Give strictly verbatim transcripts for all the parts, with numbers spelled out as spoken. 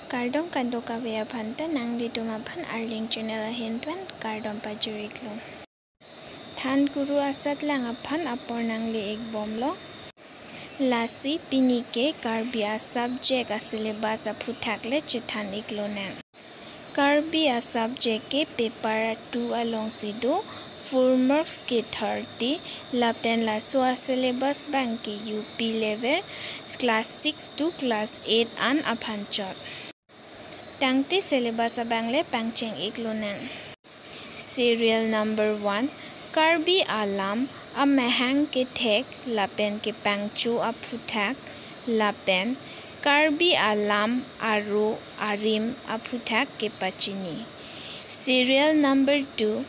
Kardom kadokave aphan ta, nanglitum aphan Arleng channel ahin pen kardom pajir-iklo. Than kuru asatlang aphan apor nangle-ikbomlo. Lasi pini ke Karbi a-subject a-syllabus aphuthak le chethan-iklonang. Karbi a-subject ke paper two alongsi do, full marks ke thirty, lapen laso a-syllabus abang ke U P level, class six to class eight an aphan chot. Tangte syllabus abang le pangcheng-iklonang. Serial number one, Karbi alam amahang kethek lapen kepangcho aphuthak, lapen Karbi alam aro arim aphuthak kepachini. Serial number two,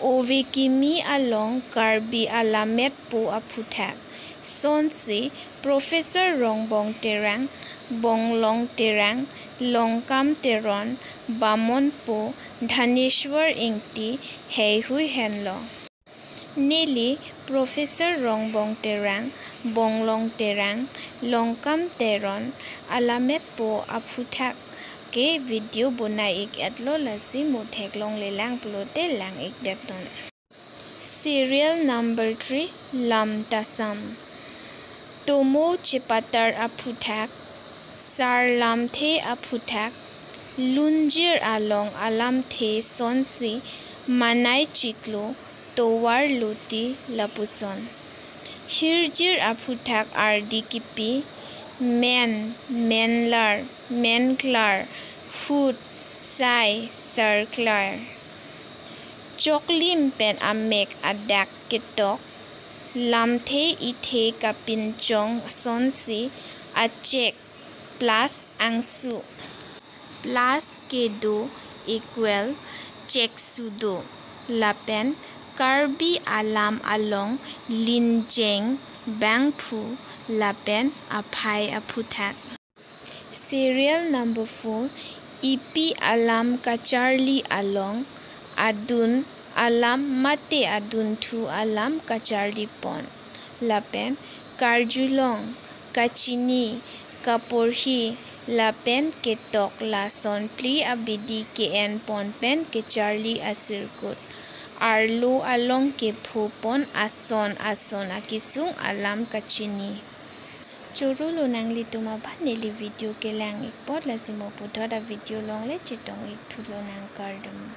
Ove kimi along Karbi alametpo aphuthak. Sonsi Professor Rongbong Terang, Bonglong Terang, Longkam Teron, Bamonpo, Dhaneshwar Ingti heihui henlo. Neli Professor Rongbong Terang, Bonglong Terang, Longkam Teron alametpo aphuthak ke video bonai-ik-etlo, lasi mo theklonglelang pulote lang-ikdetnon. Serial number three, Lamtasam. Tomo chepatar aphuthak, sar lamthe aphuthak, lunjir along alamthe sonsi manai chiklo, tovar loti lapuson. Hirjir aphuthak ardi kipi, men, menlar, menklar, hut, sai, sarklar. Choklim pen amek adak ketok, lamthe ithe kapinchong sonsi achek plus angsu plus kedo equal cheksu do. Lapen Karbi alam along linjeng, bangphu lapen aphai aphuthak. Serial number four, Ipi alam kacharli along adun alam mate adunthu alam kacharlipon. Lapen karjulong, kachini, kaporhi, lapen ketok lason phli abidi ke-enpon pen kecharli asirkut. Arlo along kephopon ason ason akesung alam kachini. Chorolo nanglitum aphan neli video kelang-ik apot, lasi mo puthot a-video along le chetong-ik thulonang, kardom.